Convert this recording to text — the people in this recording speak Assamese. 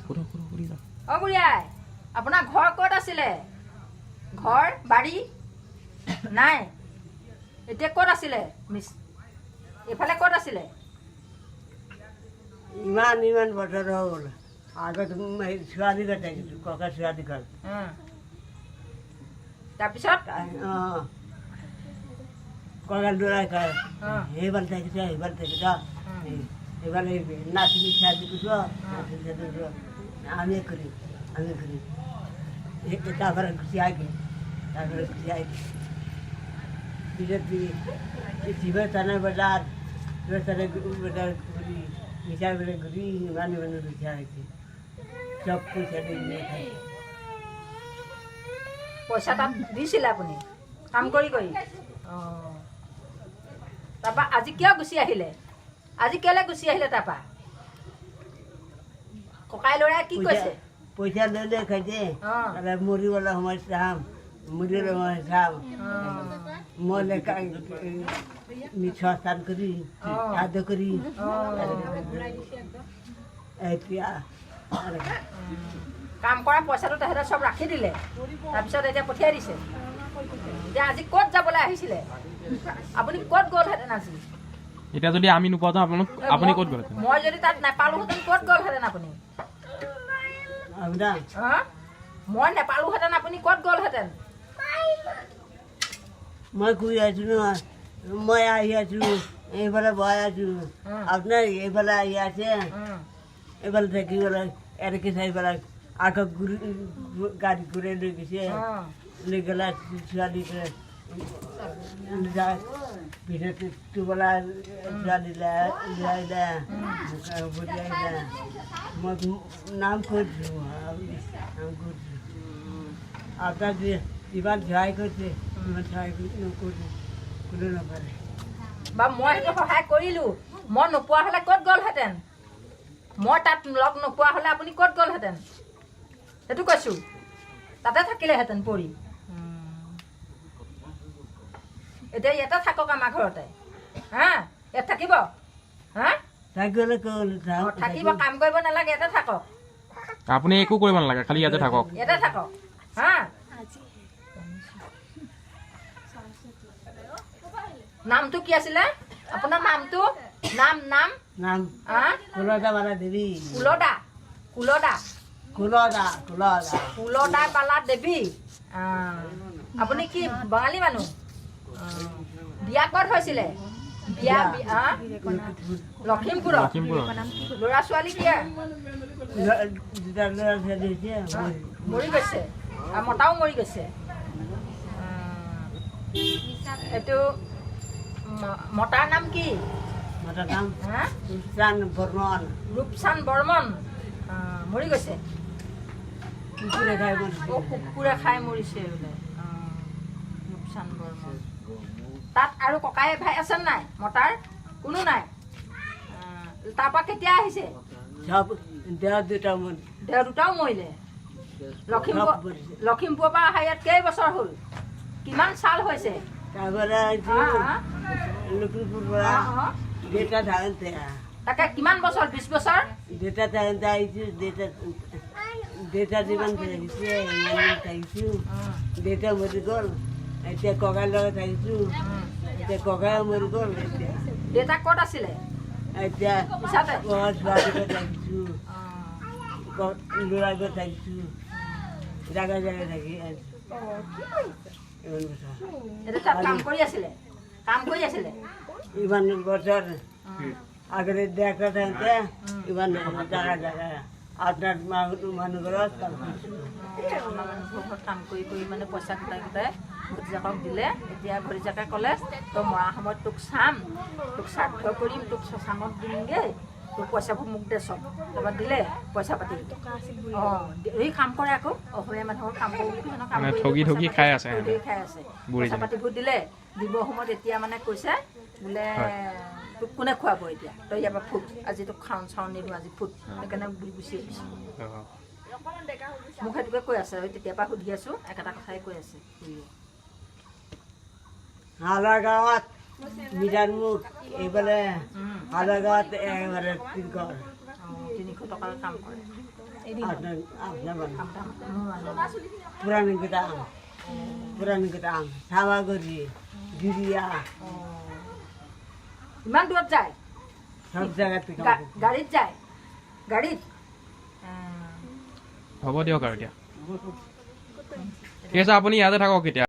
সোধক সোধক, সুধি যাওক। অ বুঢ়ী আই, আপোনাৰ ঘৰ ক'ত আছিলে? ঘৰ বাৰী নাই? এতিয়া ক'ত আছিলে? মিছ এইফালে ক'ত আছিলে? ইমান ইমান বছৰ হ'ল, আগত ছোৱালী ঘৰত থাকিছোঁ, ককা ছোৱালী ঘৰত। তাৰপিছত? অঁ, ককাৰ ল'ৰাই কয়, সেইফালে থাকিছে, সেইফালে থাকিছ, সেইফালে নাতিনি ছোৱালী কৈছোঁ, নাতিনি ছোৱালী কৈছোঁ, আমি কৰিম, আমি কৰিম। তাৰপৰা গুচি আহি, তাৰপৰা গুচি আহি পিছত শিৱস্থানৰ বজাৰ, শিৱস্থানৰ বজাৰ ঘূৰি, বিচাৰ ঘূৰি ইমান ইমান গুচি আহিছে, চব পইচা দি খাইছে। পইচা তাত দিছিলে আপুনি কাম কৰি কৰি? অঁ, তাৰপৰা আজি কিয় গুচি আহিলে? আজি কেলৈ গুচি আহিলে তাৰপৰা? ককাই ল'ৰাই কি কৈছে? পইচা লৈ লৈ খাইছে। মৰিবলৈ সময় চাম, মৰিবলৈ সময় চাম। মই শ্মশান কৰি, শ্ৰাদ্ধ কৰি এতিয়া। কাম কৰা পইচাটো তেহেঁতে চব ৰাখি দিলে, তাৰপিছত এতিয়া পঠিয়াই দিছে। এতিয়া আজি ক'ত যাবলৈ আহিছিলে আপুনি? ক'ত গ'লহেঁতেন আজি? এতিয়া যদি আমি নোপোৱা যাওঁ আপোনালোক, আপুনি ক'ত গ'লহেঁতেন? মই যদি তাত নাপালোহেঁতেন, ক'ত গ'লহেঁতেন আপুনি? আপোনাৰ হা, মই নাপালোহেঁতেন, আপুনি ক'ত গ'লহেঁতেন? মই ঘূৰি আছো নহয়, মই আহি আছো, এইফালে বহাই আছো। আপোনাৰ এইফালে আহি আছে। এইফালে থাকি পেলাই এনেকৈ চাই পেলাই আকৌ ঘূৰি গাড়ী ঘূৰাই লৈ গৈছে। লৈ গ'লে ছোৱালী পিছত টোপোলা ছোৱালী লৈ আহিলে, বুঢ়ী আহিলে। মই নাম কৰিছোঁ, নাম কৰিছোঁ। আপোনাৰ যিমান সহায় কৰিছে, সিমান সহায় নকৰিছে, কোনো নকৰে। বা মই সেইটো সহায় কৰিলোঁ, মই নোপোৱা হ'লে ক'ত গ'লহেঁতেন? মই তাত লগ নোপোৱা হ'লে আপুনি ক'ত গ'লহেঁতেন, সেইটো কৈছোঁ। তাতে থাকিলেহেঁতেন পৰি। এতিয়া ইয়াতে থাকক, আমাৰ ঘৰতে। হা, ইয়াত থাকিব। হা। থাকিবলৈ। থাকিব, কাম কৰিব নালাগে, ইয়াতে থাকক। আপুনি একো কৰিব নালাগে, খালি ইয়াতে থাকক। ইয়াতে থাকক। হা, নামটো কি আছিলে আপোনাৰ? নামটো, নাম, নাম? নাম কুলদা বালা দেৱী। কুলদা, কুলদা। কুলদা, কুলদা। কুলদা বালা দেৱী। আপুনি কি বাঙালী মানুহ? বিয়া ক'ত হৈছিলে? বিয়া লখিমপুৰত। লখিমপুৰত। ল'ৰা ছোৱালী কি? দুটা ল'ৰা ছোৱালী হৈছে। মৰি গৈছে আৰু মতাও মৰি গৈছে। এইটো মতাৰ নাম কি? মতাৰ নাম ৰূপচান বৰ্মন। ৰূপচান বৰ্মন মৰি গৈছে। কুকুৰে খাই মৰিছে। অ, কুকুৰে খাই মৰিছে বোলে ৰূপচান বৰ্মন। তাত আৰু ককাই ভাই আছে নাই মতাৰ? কোনো নাই? তাৰপৰা কেতিয়া আহিছে? চব দেহ দুটা। দেহ দুটাও মৰিলে। লখিমপুৰ, লখিমপুৰৰ পৰা অহা ইয়াত কেইবছৰ হ'ল? কিমান চাল হৈছে? তাৰপৰা লখিমপুৰ পৰা দেউতা থাকোঁতে। তাকে, কিমান বছৰ? 20 বছৰ? দেউতা থাকোঁতে আহিছোঁ। দেউতা, দেউতা যিমান থাকিছে সিমান থাকিছোঁ। দেউতা মৰি গ'ল, এতিয়া ককাইৰ লগত থাকিছোঁ। এতিয়া ককাই মৰি গ'ল এতিয়া। দেউতা ক'ত আছিলে? এতিয়া ছোৱালী ঘৰত থাকিছোঁ, ল'ৰা ঘৰত থাকিছোঁ, জাগাই জাগাই থাকি আছোঁ ইমান বছৰ। তাত কাম কৰি আছিলে, কাম কৰি আছিলে? ইমান বছৰ আগতে দেখা থাকোঁতে ইমান জাগা জাগা আপোনাৰ মানুহ ঘৰত কাম কৰিছোঁ। মানুহৰ ঘৰত কাম কৰি কৰি মানে পইচা গোটাই গোটাই ভতিজাকক দিলে। এতিয়া ভতিজাকে ক'লে, তই মৰা সময়ত তোক চাম, তোক শ্ৰাদ্ধ কৰিম, তোক শ্মশানত দিমগৈ, তোৰ পইচাবোৰ মোক দে চব। তাৰপৰা দিলে পইচা পাতি। অঁ, এই কাম কৰে আকৌ, অসমীয়া মানুহৰ কাম কৰোঁ বুলি কৈছে নহয়, কাম মানে কৰি ঠগি পইচা ঠগি পাতি খাই আছে। ঠগি ঠগি খাই আছে। পইচা বুঢ়ীজনী। পাতিবোৰ দিলে, দিব সময়ত এতিয়া মানে কৈছে বোলে, তোক কোনে খুৱাব এতিয়া? তই ইয়াৰ পৰা ফুট, আজি তোক খাওঁ চাওঁ নিদিওঁ, আজি ফুট। সেইকাৰণে বুঢ়ী গুচি আহিছে। মোক সেইটোকে কৈ আছে, তেতিয়াৰ পৰা সুধি আছোঁ, একেটা কথাই কৈ আছে বুঢ়ীয়ে। হালা গাঁৱত মিঠানমুখ এইফালে, হালা গাঁৱত একেবাৰে ঘৰ। 300 টকাৰ কাম কৰে। আপোনাৰ আপোনাৰ মানুহ। আপোনাৰ মোৰ মানুহ। পুৰানো গুদাম, পুৰানো গুদাম, সাবাগৰি, গিৰিয়া। ইমান দূৰত যায়? সব জায়গাতে কাম কৰি। গাড়ীত যায়? গাড়ীত? হ'ব দিয়ক আৰু এতিয়া। ঠিক আছে, আপুনি ইয়াতে থাকক এতিয়া।